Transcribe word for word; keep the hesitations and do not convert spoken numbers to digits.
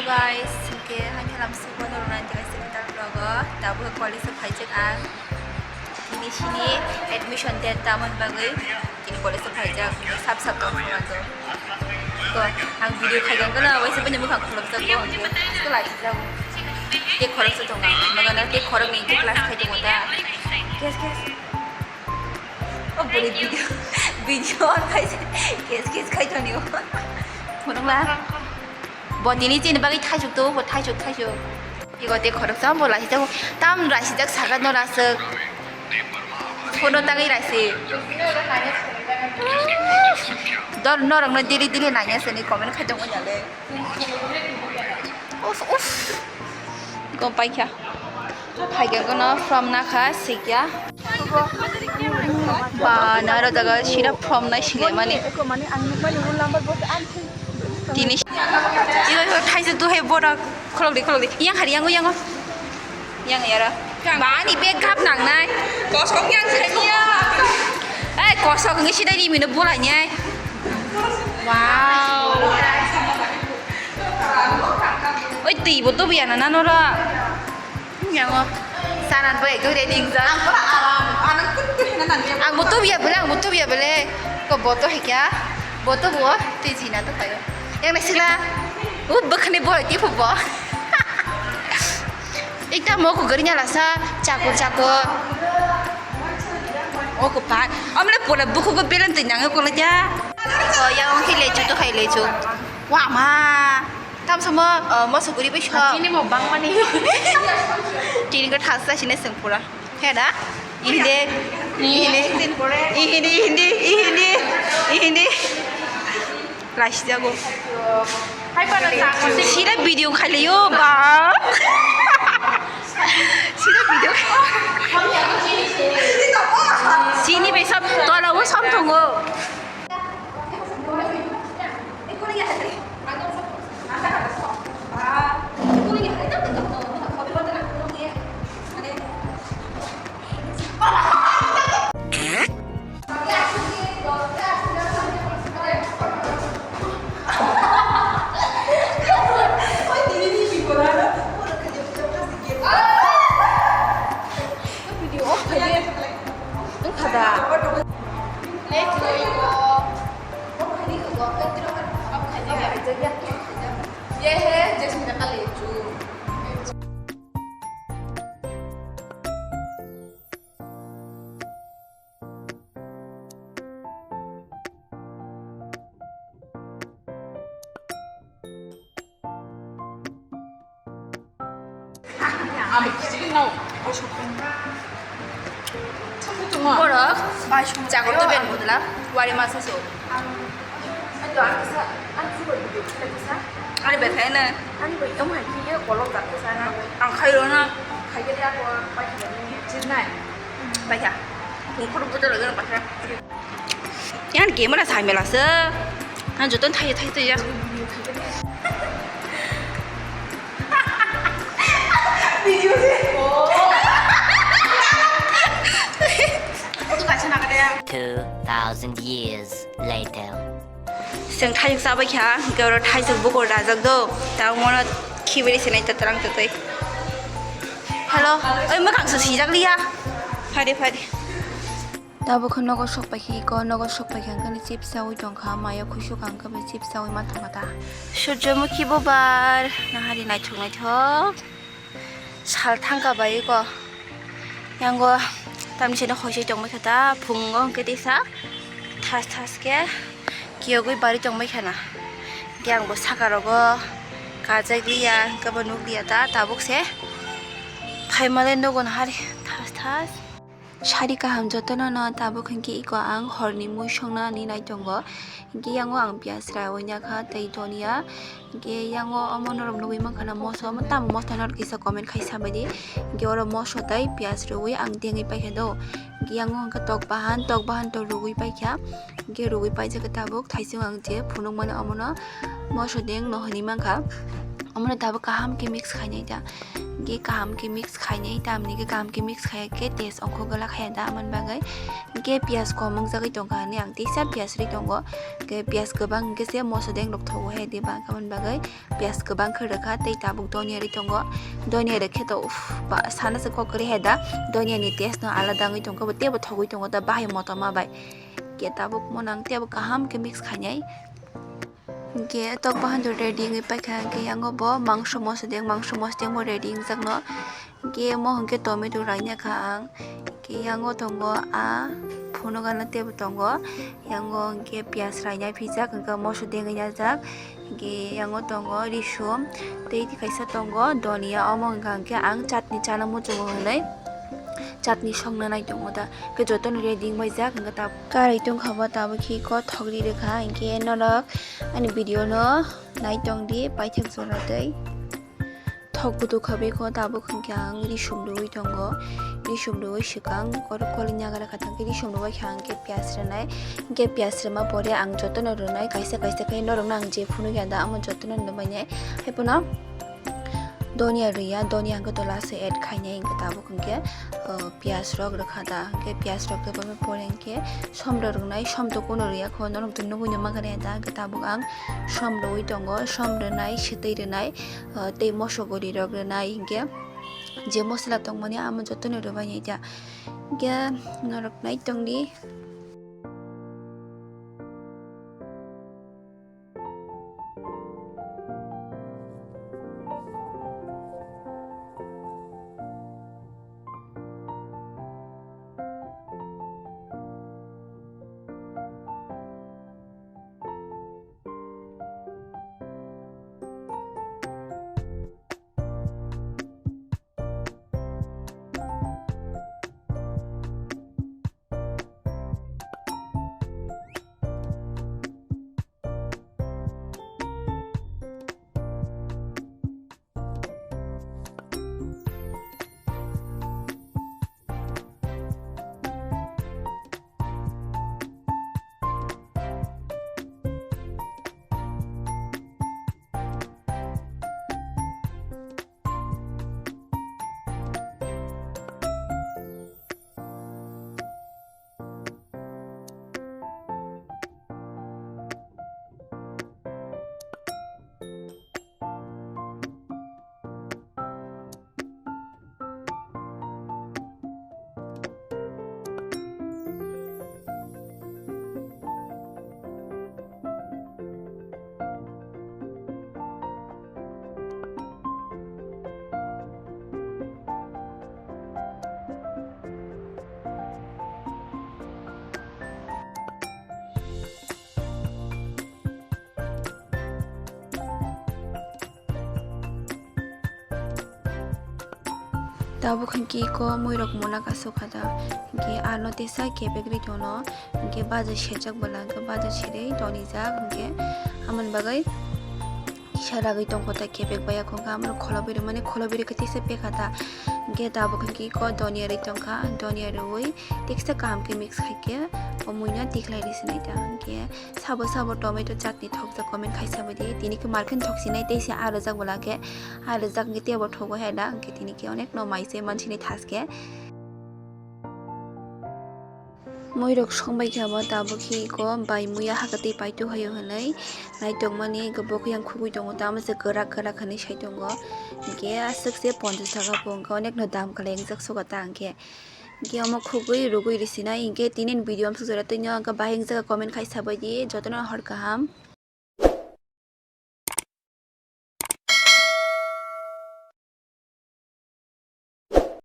Guys, hingke hangke lam subo norok nai tei kaisa kwtal vlog o. Tabuk college o phaijak ang. Tini sini admission date tamoni bagwi tini college o phaijak. Sap sap tong phano to. Ko ang video khaijak gana waisa bini mukhang khulumjak bo hingke asko lai jago. Tei khoroksa tongo ang. Magana tei khoroknwi hingke class khai tongo da. Kes kes. O bwrwi video, video on khai se kes kes khai toni o. Phunukla. Bo tini chini bagwi thaisuk to, bo thaisuk, thaisuk. Igo tei khoroksa bo laisijak, tam laisijak saka no lasuk. Phono tangwi laisi. Dor norokno daily daily nangya sini comment khai tongo ya le. Uf, uf. Go paikha. Phaikha gono from nakha sikya. Ba naro jaga sira from nai silaimani. Tini. Igo igo thaisa tu hai boda kholok di kholok di. Yang hari yang yang. Yang yara. Bani bag gap nangnai. Kosok yang sanya. Eh kosok ngi sidai di mino bolai nyai. Wow. Oi twi bo to biya na nora. Yang o. Sanan bo ekdom ready jang. Ang bo to biya bele, ang bo to biya bele. Ko bo to hekya. Bo to bo twi jina to kayo. Yang na sila. U bwkhani bo ti phu bo. Ekta mo ko gari nyala sa chakur chakur. O ko pa. Amle pura bukhu ko belen twi nang ko la ja. O yang ong ki lechu to khai lechu. Wa ma. Tam samo mo suguri bai so. Chini mo bang mani. Chini ko thasa sine seng pura. He da? Ihinde. Ihinde. Ihinde ihinde ihinde. Ihinde. Laisi jago. Sira video khailiyo ba. Sira video. Sini be sab tola o sam thongo. Borok jagot to ben bodla wari masa so. Ani bai khaina. Ang khairona. Bai kha. Tungkhor buto lagana bai kha. Yang game na sai mela se. Ang joton thai thai thai ya. Two thousand years later. Seng thai sa bai kha, ke oro thai sa bukur rajak do. Ta mono khibiri se nai ta tarang ta tai. Hello, oi makang sa sijak liya. Phari phari. Tabuk khe nogo sok paikha iko, nogo sok paikha hwnkhe chips chaui tongkha, mayo khuisuk ang khe chips chaui ma tongkha ta. Surjomukhi bubar, nahari naithok naithok sal thangkha bai iko. Yango tamni sini hoisai tongbaikha ta, phungo hwnkhe tisa thas thas khe kiyogwi bari tongbaikha na. Hwnkhe angbo saka rogo kajak liya, hwnkhe bo nukliya ta, tabuk se phaimale nogo nahari thas thas. Sari kaham jotono no tabuk hwnkhe iko ang horni mui songna ni nai tongo. Hwnkhe yango ang piyaj raiwi nyakha tei donia. Hwnkhe yango omo norok nugwi mankha na moso, omo tamo moso norok kisa comment khai sabaidi. Hwnkhe oro moso tei piyaj rwwi ang dengwi paikha do. Hwnkhe yango hwnkhe tok bahan, tok bahan to rwwi paikha. Hwnkhe rwwi paijak tabuk thaising ang je phunukmani omono moso deng no hinwi mankha. Omono tabuk kaham khe mix khainai ta. Hingke kaham khe mix khainai, tamni khe kaham khe mix khaiya khe taste ongkho gwlak khaiya da, amoni bagwi. Hingke piyaj kom wngjagwi tongkha hinwi ang teisa piyaj rwi tongo. Hingke piyaj kwbang hingke se moso deng rok thogo hai diba, amoni bagwi piyaj kwbang khe rwkha tei tabuk donia rwi tongo. Donia rwkhe to uff, ba sana se kok kwrwi hai da, donia ni taste no alada wngwi tongkha, bo teibo thogwi tongo da bahai motoma bai. Hingke tabuk mo nang teibo kaham khe mix khainai. Hingke tok bahan do ready wngwi paikha, hingke yango bo mangso moso deng, mangso moso deng bo ready wngjakno. Hingke mo hingke tomato raina kha ang. Hingke yango tongo a phunukgana teibo tongo. Yango hingke piyaj raina phijak, hingke moso dengwi najak. Hingke yango tongo risum tei kaisa tongo donia, omo hingka hingke ang chutney chana muchungo hinui chutney songna nai tongo da. Hingke jotono ready wngbaijak, hingke ta-, karwi tongkha bo tabuk khe kothok ri rwkha, hingke norok ani video no nai tongdi paithak jora tei. Thok kutuk khabai kho tabuk hwnkhe ang risum rwui tongo. Risum rwui swkang korok kolini yagra kha thangkhe risum rwui kha hwnkhe piyaj rwnai. Hwnkhe piyaj rwma pore ang jotono rwnai, kaisa kaisa khe norokno ang je phunukya da amo jotono rwbainai. Haiphano donia rwya, donia hwnkhe to last o add khainai hwnkhe tabuk hwnkhe, o, piyaj rok rwkha da. Hwnkhe piyaj rok rwbaima pore hwnkhe som rok rwnai, som to kuno rwya kho, norok to nugui no mankha da, hwnkhe tabuk ang som rwui tongo, som rwnai, swtwi rwnai. Ah, tei moso guri rok rwnai hingke je mosla tongmani amo jotono rwbainai ta. Hingke norok nai tongdi. Tabuk hwnkhe iko muirok mona kasuk kha da, hwnkhe ano tesa kebek ri tono, hwnkhe baja sejak bwla hwnkhe baja serwi tonijak, hwnkhe amoni bagwi kisa ragwi tongkho ta kebek bai akhungkha, amorok kholobwi rwmani, kholobwi rwkhe tesa pekha ta, hwnkhe tabuk hwnkhe iko donia ri tongkha, donia rwi teksa kaham khe mix khaikhe o muino tikhlai rw sinai ta, hwnkhe sabo sabo tomato chutney thokjak comment khai sabaidi, tini khe markhe thok sinai tei se ah rwjak bwla khe, ah rwjak hwnkhe teibo thogo hai da, hwnkhe tini khe onek no mai se mansinai thaske. Muirok songbai khe abo tabuk khe iko bai muya hakhe tei paitu haio hinui naitokmani hwnkhe bo khe yang khugui tongo, tamo se kwrak kwrak hinui sai tongo, hwnkhe aswk se ponchas taka bo hwnkhe onek no dam khlai wngjak suka ta hwnkhe. Hwnkhe omo khugui rwgui rw sinai, hwnkhe tini ni video amsuk jora twi no hwnkhe bahai wngjak comment khai sabaidi, jotono hor kaham.